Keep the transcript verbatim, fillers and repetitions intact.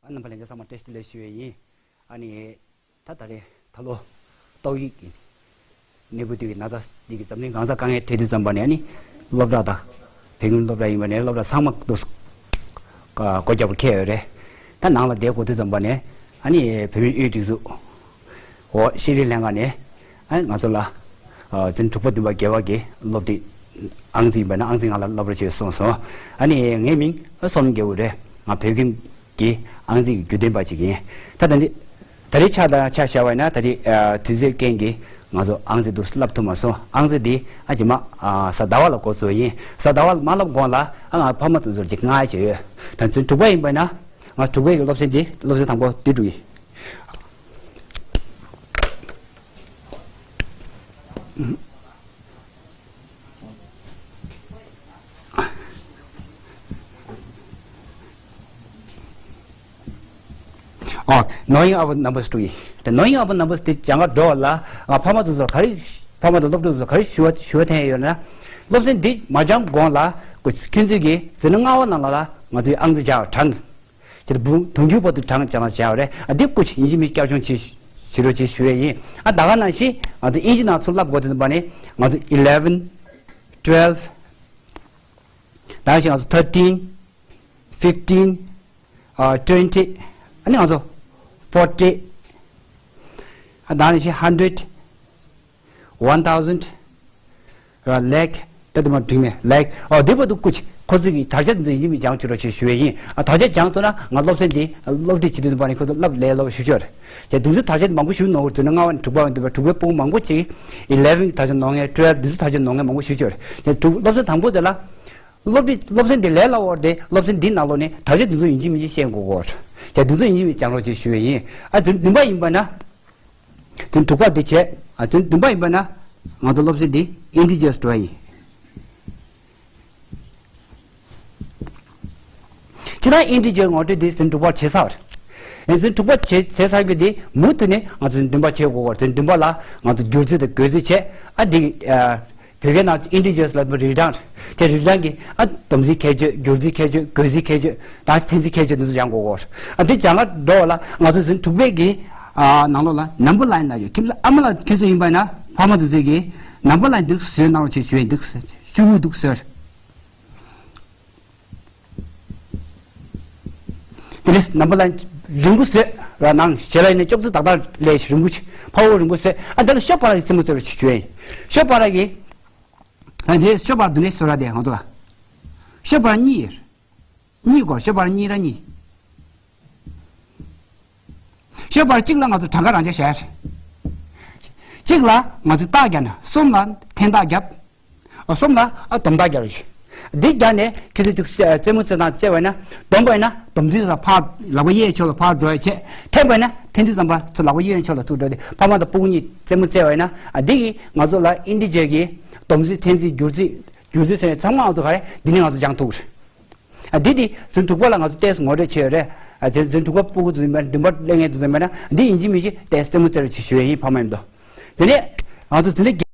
རྣམ་པ་ལྷན་རྒྱས་ཚང་མ་བཀྲ་ཤིས་བདེ་ལེགས་ཞུ་ཡས་ཡིན། ཨ་ནི། ད་ད་རེས་ད་ལོ་ཏོག་དབྱིབས་ཀྱི་ནད་འབུ་དེ་གི་ན་ཚ་འདི་གི་འཛམ་གླིང་གང་སར་དཀའ་ངལ་འཕྲད་དུས་ཙམ་པ་ནས། ཨ་ནི་སློབ་གྲྭ་དང་བོད་ཁྱིམ་སློབ་གྲྭ་ཡིན་པ་ནས་སློབ་གྲྭ་ཚང་མ་འདུག་སྒོ་རྒྱག་པ་འཁེལ་ཡོད་རེད། ད་ནང་ལ་བསྡད་དགོས་དུས་ཙམ་པ་ནས། ཨ་ནི་བོད་མིའི་དབུས་སྒྲིག་འཛུགས་འོག་ཤེས་རིག་ལྷན་ཁང་ནས། ཨ་ནི་ང་ཚོ་ལ་འཛིན་དྲུག་པ་བདུན་པ་བརྒྱད་པ་གི་སློབ་ཁྲིད་ཨང་རྩིས་ཡིན་པ་ན་ཨང་རྩིས་ང་ལ་སློབ་ར་བྱོས་གསུངས་སོང་། ཨ་ནི་ངའི་མིང་བསོད་ནམས་རྒྱལ་པོ་རེད། ང་བོད་ཁྱིམ་གྱི་ཨང་རྩིས་ཀྱི་རྒྱུན་ལྡན་པ་ཅིག་ཡིན། ད་ད་འདི་ད་རེས་ཆ་དང་ཆ་བཞག་པ་ཡིན་ན། ད་རེས་དུས་ཚོད་རྐྱེན་གྱིས་ང་ཚོ་ཨང་རྩིས་འདུག་བསླབ་ཐུབ་མ་སོང་། ཨང་རྩིས་འདི་ཨ་རྗེས་མ་གཟའ་ཟླ་བ་ལ་འགོ་བཙུགས་ཡིན། གཟའ་ཟླ་བ་ལ་མ་བསླབ་གོང་ལ་ཨ་ང་ཕ་མ་དེ་ཚོར་ཅིག་མངགས་བྱས་ཡོད། ད་འཛིན་དྲུག་པ་ཡིན་པ་ཡིན་ན་ང་དྲུག་པའི་གི་སློབ་ཚན་འདི་སློབ་ཚན་དང་པོ་འདི་དྲུག་ཡིན། ཨོ། Knowing our numbers དྲུག་ཡིན། དེ་knowing our numbers དེ་སྦྱང་ག་འགྲོ་བ་ལ་ང་ཕ་མ་དེ་ཚོར་ག་རེ། ཕ་མ་དང་སློབ་ཕྲུག་ཚོར་ག་རེ་ཞུ་བ་ཞུ་བ་འཐེན་ཡོད་ན། སློབ་ཚན་འདི་མ་སྦྱང་གོང་ལ་ཁྱོད་ཚོས་ཀྱི་འཛིན་གྲྭ་ལྔ་པ་ནང་ལ་ལ་ང་ཚོའི་ཨང་རྩིས་སྦྱང་གྲངས། ཁྱེད་བུ་དུང་ཕྱུར་བར་དུ་གྲངས་སྦྱང་ལ་བྱ་བ་རེད། ཨ་འདི་སྐུ་མཁྱེན། ཡིན་གཅིག་མིན་གཅིག་བསྐྱར་སྦྱོང་བྱེད་བྱེད་རོགས་བྱེད་ཞུ་ཡས་ཡིན། ཨ་ད་ག་ནང་བཞིན་ང་ཚོ་དབྱིན་ཇི་ནང་ཚུར་བསླབ་དགོས་དེ་འདུག་པ་ནི། ང་ཚོ་eleven, twelve། ད་ག་ནང་བཞིན་ང་ཚོ thirteen, fifteen, ཨ་twenty། ཨ་ནི་ང་ཚོ་forty། ཨ་ད་ག་ནང་བཞིན་hundred, one thousand, ཨ་lakh། ད་དུ་མ་འགྲིག་མེད། Lakh། ཨོ་དེ་བར་དུ་སྐུ་མཁྱེན། ཁོ་ཚོས་ཀྱི་དག་ཆ་འདི་ཚོ་ཡིན་གཅིག་མིན་གཅིག་སྦྱང་བྱེད་རོགས་བྱེད་ཞུ་ཡས་ཡིན། ཨ་དག་ཆ་སྦྱང་ཐུབ་ན་ང་སློབ་ཚན་འདི་སློབ་ཁྲིད་བྱེད་དུས་ཙམ་པ་ནི་ཁོ་ཚོ་བསླབ་ལས་སླ་པོ་ཞེ་པོ་ཅིག་ཡོད་རེད། དེ་དུས་ཚོད་དག་ཆ་མང་པོ་ཞིག་ནོར་འགྲོ། དུས་ན་ལྔ་པ་ནས་དྲུག་པ་བར་དུ་བ་དྲུག་པའི་ཕྲུ་གུ་མང་པོ་ཅིག eleven གི་དག་ཆ་ནོར་མཁན། twelve འདི་ཚོ་དག་ཆ་ནོར་མཁན་མང་པོ་ཞིག་ཡོད་རེད། དེ་དྲུག་སློབ་ཚན་དང་པོ་དེ་ལ་སློབ་ཁྲིད་སློབ་ཚན་འདི་ལས་སླ་པོ་རེད། སློབ་ཚན་འདི་ནང་ལོགས་ནས་དག་ཆ་འདི་ཚོ་ཡིན་གཅིག་མིན་གཅིག་ཤེས་དགོས་ཀྱི་ཡོད་རེད། དེ་འདི་ཚོ་ཡིན་གཅིག་མིན་གཅིག་སྦྱང་རོགས་བྱེད་ཞུ་ཡས་ཡིན། ཨ་དེ་བདུན་པ་ཡིན་པ་ན། དེ་དྲུག་པ་འདི་བྱས། ཨ་དེ་བདུན་པ་ཡིན་པ་ན་ང་ཚོ་སློབ་ཚན་འདི་integers འགྲོ་ཡ་ཡིན། ཇི་ལྟར་integers ངོ་སྤྲོད་འདི་འཛིན་དྲུག་པར་བྱེད་ཚར་བ་རེད། འཛིན་དྲུག་པ་བྱེད་བྱེད་ཚར་གྱི་འདི་མུ་མཐུད་ནས་ང་ཚོ་འཛིན་བདུན་པ་བྱེད་དགོས་པ་རེད། འཛིན་བདུན་པ་ལ་ང་ཚོ་སྒྱུར་རྩིས་དང་བགོ་རྩིས་བྱས། ཨ་འདི་ཨ་བོད་སྐད་ནང་integers ལ་རིགས་གྲངས་རེད། དེ་རིགས་གྲངས་ཀྱི་ཨ་སྡོམ་རྩིས་ཁྱད་ཆོས། སྒྱུར་རྩིས་ཁྱད་ཆོས། བགོ་རྩིས་ཁྱད་ཆོས་དང་འཐེན་རྩིས་ཁྱད་ཆོས་འདི་ཚོ་སྦྱང་དགོས་པ་རེད། ཨ་འདི་སྦྱང་ག་འགྲོ་བ་ལ་ང་ཚོ་འཛིན་དྲུག་པའི་གི་ཨ་ནང་ལོགས་ལ་number line ལ་ཡོད། ཁྱིམ་ལ་ཨ་མ་ལགས་ཁྱེད་ཚོ་ཡིན་པ་ན་ཕ་མ་དེ་ཚོས་ཀྱི་number line འདི་བཟོས་གནང་རོགས་བྱེད་ཞུ་ཡས། འདི་ཤུ་གུ་འདི་བཟོས། དེ་ནས་number line རིང་པོ་བཟོས་ར། ནང་ཞལ་ལག་ཡིན་ན་ཅོག་ཙེ་ཏག་ཏག་ལས་རིང་པོ་ཞིག་ཕ་བོ་རིང་པོ་བཟོས། ཨ་འདི་ལ་ཤོ་པ་ར་གི་རྩེད་མོ་རྩེ་རོགས་བྱེད་ཞུ་ཡས་ཡིན། ཤོ་པ་ར་གི་ད་འདི་ཤོ་པ་ར་འདི་ནས་བཟོ་ར། དེ་ང་ཚོ་ལ་ཤོ་པ་ར་གཉིས་ཡོད། གཉིས་གོ་ཤོ་པ་ར་གཉིས་ར་གཉིས། ཤོ་པ་ར་གཅིག་ལ་ང་ཚོ་གྲངས་ཀ་རང་འཇགས་བྱས། གཅིག་ལ་ང་ཚོས་རྟགས་བརྒྱབ་ནས་གསུམ་ལ་འཐེན་རྟགས་བརྒྱབ། གསུམ་ལ་ཨ་སྡོམ་རྟགས་རྒྱག་རོགས་ཞུ། འདི་རྒྱག་ནས་ཁྱེད་ཚོས་ཅིག་རྩེད་མོ་རྩེ་སྟངས་རྩེ་བ་ཡིན་ན། སྡོམ་པ་ཡིན་ན་སྡོམ་རྩིས་ལ་ཕར་ལག་པ་གཡས་ཕྱོགས་ལ་ཕར་འགྲོ་ཡ་བྱེད། འཐེན་པ་ཡིན་ན་འཐེན་རྩིས་ཙམ་པ་ཚོ་ལག་པ་གཡོན་ཕྱོགས་ལ་ཚུར་འགྲོ་སྟེ། ཕ་མ་དང་སྤུ་གུ་གཉིས་རྩེད་མོ་རྩེ་བ་ཡིན་ན། ཨ་འདི་གིས་ང་ཚོ་ལ་ཨིན་ཏི་ཇར་གྱི་སྡོམ་རྩིས། འཐེན་རྩིས། སྒྱུར་རྩིས། སྒྱུར་རྩིས་ཟེར་ནས་ཚང་མ་ང་ཚོ་ག་རེ་འདི་ནས་ང་ཚོ་སྦྱང་ཐུབ་ཀྱི་རེད། ཨ་འདི་དེ་འཛིན་དྲུག་པ་ལ་ང་ཚོ་ཏོག་ཙམ་ངོ་སྤྲོད་བྱས་ཡོད་རེད། ཨ་འཛིན་འཛིན་དྲུག་པ་སྤུ་གུ་དེ་ཚོ་ཡིན་པ་ན། བདུན་པ་སླེབས་མཁན་དེ་ཚོ་ཡིན་པ་ན། འདི་ཡིན་གཅིག་མིན་གཅིག་ཏོག་ཙམ་རྩེད་མོ་རྩེ་རོགས་བྱེད་ཞུ་ཡས་ཡིན། ཕ་མ་ཡིན་དོ། དེ་ནས་ང་ཚོ་འཛིན་གྲྭ་